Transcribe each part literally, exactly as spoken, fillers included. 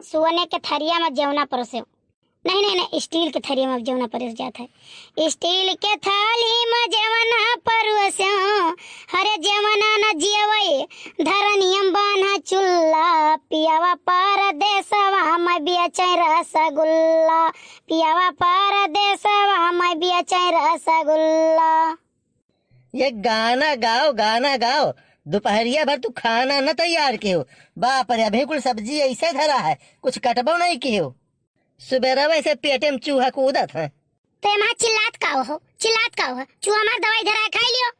सोने के थरिया में जेवना परोस्यो। नहीं, नहीं, नहीं, स्टील के थरिया में जेवना परोस जात है। स्टील के थाली में जेवना परोस्यो, हरे जेवना न जियवै, धरनियम बान्हा चुल्ला, पियावा परदेसवा में बेचै रसगुल्ला, पियावा परदेसवा में बेचै रसगुल्ला। ये गाना गाओ, गाना गाओ, दुपहरिया भर तू खाना न तैयार किहो। बाप रे, अभी कुल सब्जी ऐसे धरा है, कुछ कटबो नहीं किहो। सुबेरवे से पेटे में चूहा कूदत है। तो एमा चिल्लात का हो, चिल्लात का हो? चूहा हमार दवाई धरा खाई लियो।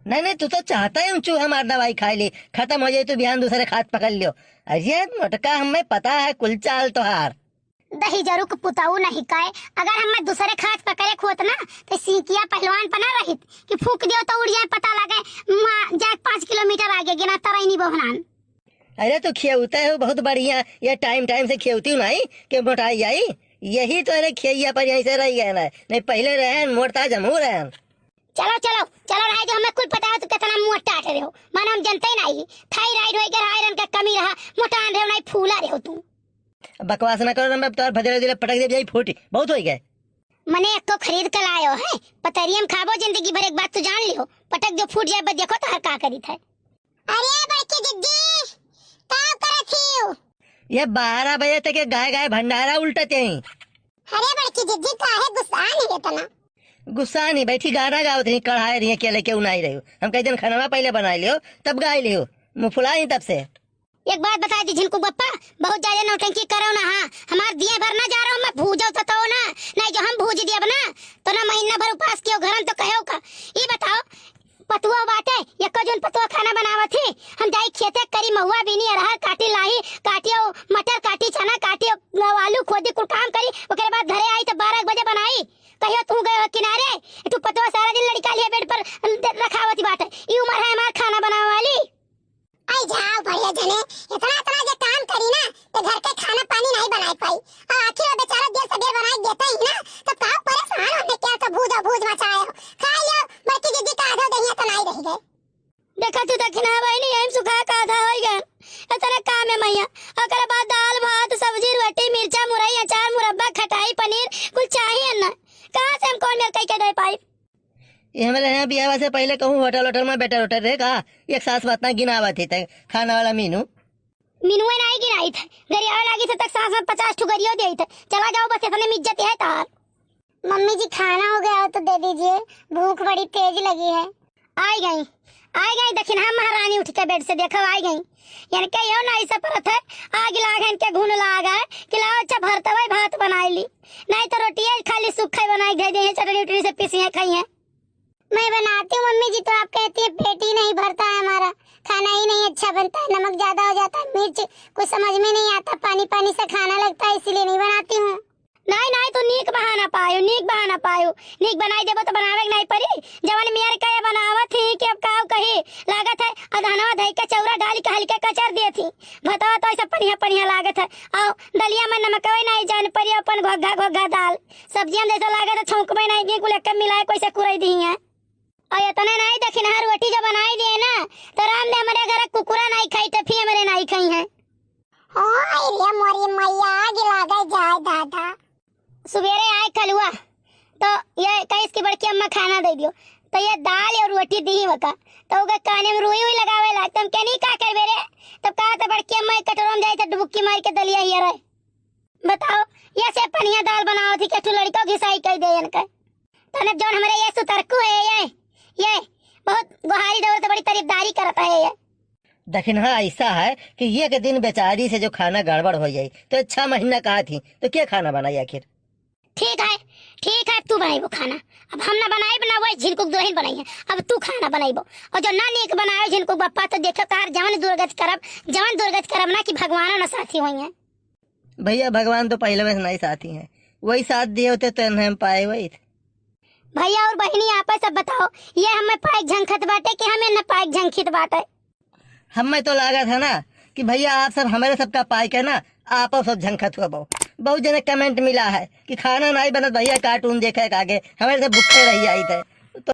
नहीं, नहीं, तू तो चाहता है हम चूहा हमार दवाई खाई ली, खत्म हो जाए, तू बिहान दूसरे खात पकड़ लियो। अरे मोटका, हमें पता है कुल चाल तोहार। दही जरूक पुताऊ नहीं काए, अगर हमें दूसरे खात पकड़े खोत ना, तो सींकिया पहलवान पर ना रहित कि फूंक दियो तो उड़ जाए, पता लगे, वहाँ जाए पाँच किलोमीटर आगे गिना तरैनी बोहनान। अरे तू खियौते हो बहुत बढ़िया, ये टाइम टाइम से खियौती नहीं कि मोटाई जाई, यही तो अरे खियैया पर यहीं से रह गए ना, नहीं पहले रहन मोटता जमू रहन। चलो, चलो, चलो, रहे जो हमें कुल पता है तू कितना मोटा रहे हो, माने हम जनते ही नहीं, थायराइड होई के आयरन का कमी रहा, मोटान रहे हो नहीं फूला रहे हो तू। बकवास ना करो ना, मैं तोर भदेरे दिले पटक दे जाई फूटी, बहुत होई गए। मने एको खरीद के लायो है, पतरियम खाबो जिंदगी भर, एक बात तू जान लियो, पटक जो फूट जाए, बस देखो तोहर का करी थे। अरे बड़की जिज्जी, का करत हियो? ये बारह बजे तक ये गाय गाय भंडारा उल्टते हैं। अरे बड़की जिज्जी, काहे गुस्सा नहीं इतना? गुस्सा नहीं, बैठी गाना गावत रही, कढ़ाई रही, अकेले केहू नहीं रही। हम कह दिन खाना पहले बनाई लियो, तब गाई लियो, मुँह फुलाई तब से। एक बात बताई दी झिनकू बप्पा, बहुत ज्यादा नौटंकी करो ना, हाँ, हमार दिए भर ना जा रहो, मैं भूजो तो, तो ना, नहीं जो हम भूज दियब ना, तो ना महीना भर उपास कियो घरन तो कहो का। ई बताओ, पतुआ बाटे, एको जन पतुआ खाना बनावत ही, हम जाई खेते करी महुआ बीनी, अरहर काटी लाही, काटियो मटर काटी, चना काटियो, आलू खोदी, कुल काम करी, ओकरे बाद घरे आई तो बारह एक बजे बनाई। कहियो तू गए हो किनारे, तू पतुआ सारा दिन लड़का लिए बेड पर रखावत बाटे, ई उम्र है हमार खाना बनावे वाली। आई जाओ बढ़िया जने, इतना, इतना जे काम करी ना, तो घर के खाना पानी नहीं बनाई पाई। और आखिर वो बेचारा देर सबेर बनाई देते ही ना, तो का परेशान होने क्या तो भूज, भूज मचाए हो। खा लियो, बड़की जिज्जी का आधा दहिया तो नहीं रह गए। देखा तू दखिना बहिनी, यही सुखा का आधा होई गए। इतने काम है मैया, ओकरे बाद दाल, भात, सब्जी, रोटी, मिर्चा, मुरई, अचार, मुरब्बा, खटाई, पनीर, कुल चाहिए ना। कहाँ से हम कौन मिल कई के दे पाई? ये हमरे यहाँ बियाह से पहले कहूँ होटल, होटल में बैठल, होटल रहे का? एक सास बात ना गिनावत ही तक खाना वाला मीनू। मीनुए नहीं गिनाई थे, गरियावे लागी थे तक सास में पचास ठो गरियो दे थे। चला जाओ बस, इतने में इज्जत है तार। मम्मी जी खाना हो गया हो तो दे दीजिए, भूख बड़ी तेज लगी है। आई गई, आई गई दखिनहा महारानी उठ के बेड से, देखो आई गई। इनके यो नहीं सपरत है, आग लाग है इनके घुन लाग है कि लाओ अच्छा भरतवा भात बनाई ली, नहीं तो रोटियाँ खाली सूखा ही बनाई दे दी है, चटनी उटनी से पीसी है खाई है। मैं बनाती हूँ मम्मी जी, तो आप कहती है पेट ही नहीं भरता है हमारा, खाना ही नहीं अच्छा बनता है, नमक ज्यादा हो जाता है, मिर्च कुछ समझ में नहीं आता, पानी पानी से खाना लगता है, इसीलिए नहीं बनाती हूँ। नहीं, नहीं, तू नीक बहाना पायो, नीक बहाना पायो, नीक बनाई देबो तो बनावे के नहीं पड़ी। जवन मेर का ये बनावत ही कि अब काव कही, लागत है अदहनवा धई के चौरा डाली के हल्के कचर देत ही, भतवा तो ऐसा पनिया पनिया लागत है। आओ दलिया में नमकवे नहीं जान पड़ी, अपन घोघा घोघा दाल, सब्जियां जैसा लागत है छौंकवे नहीं, घी कुल एक मिलाए कैसे कुरई दी है। और इतने नहीं दखिनहा रोटी जो बनाई दिए ना, तो राम दे हमारे घर कुकुरा नहीं खाई, टफी हमारे नहीं खाई है। ओए रे मोरी मैया, आग लागे जाए दादा। सुबेरे आए कलुआ, तो ये कहिस कि बड़की अम्मा खाना दे दियो, तो ये दाल और रोटी दी वका, तो ओके काने में रुई हुई लगावे लाग, तुम के नहीं का करबे रे? तब कहा तो बड़की अम्मा एक कटोरा में जाए तो डुबकी मार के दलिया हिया रहे। बताओ, ये से पनिया दाल बनावत ही, के ठू लड़को घिसाई कह दे इनके। तने जौन हमरे ये सुतरकू है, ये, ये बहुत गोहारी देवल तो बड़ी तारीफदारी करत है ये। दखिनहा ऐसा है कि ये के दिन बेचारी से जो खाना गड़बड़ हो जाई, तो छह महीना कहा थी, तो क्या खाना बनाई आखिर? ठीक है, ठीक है, तू बनाइबो खाना। अब हम ना बनाइब ना, वही झिनकुक दुल्हन बनाई है, अब तू खाना बनाइबो। और जो ना नीक बनाए झिनकुक बप्पा, तो देखो तार जवन दुर्गत करब, जवन दुर्गत करब ना कि भगवानो ना साथी होई है। भैया, भगवान तो पहले से नहीं साथी हैं, वही साथ दिए होते तो इन्हें हम पाए वही थे। भैया और बहिनी, आप सब बताओ, ये हमें पाइक झंखत बाटे कि हम इन्हें पाइक झंखित बाटे? हमें तो लागत है ना कि भैया, आप सब हमारे सबका पाइक है ना, आप सब झंखत हो बहु। बहुत जने कमेंट मिला है कि खाना नहीं बनत भैया, कार्टून देखे के आगे हमारे से भूखे रह जाई थे।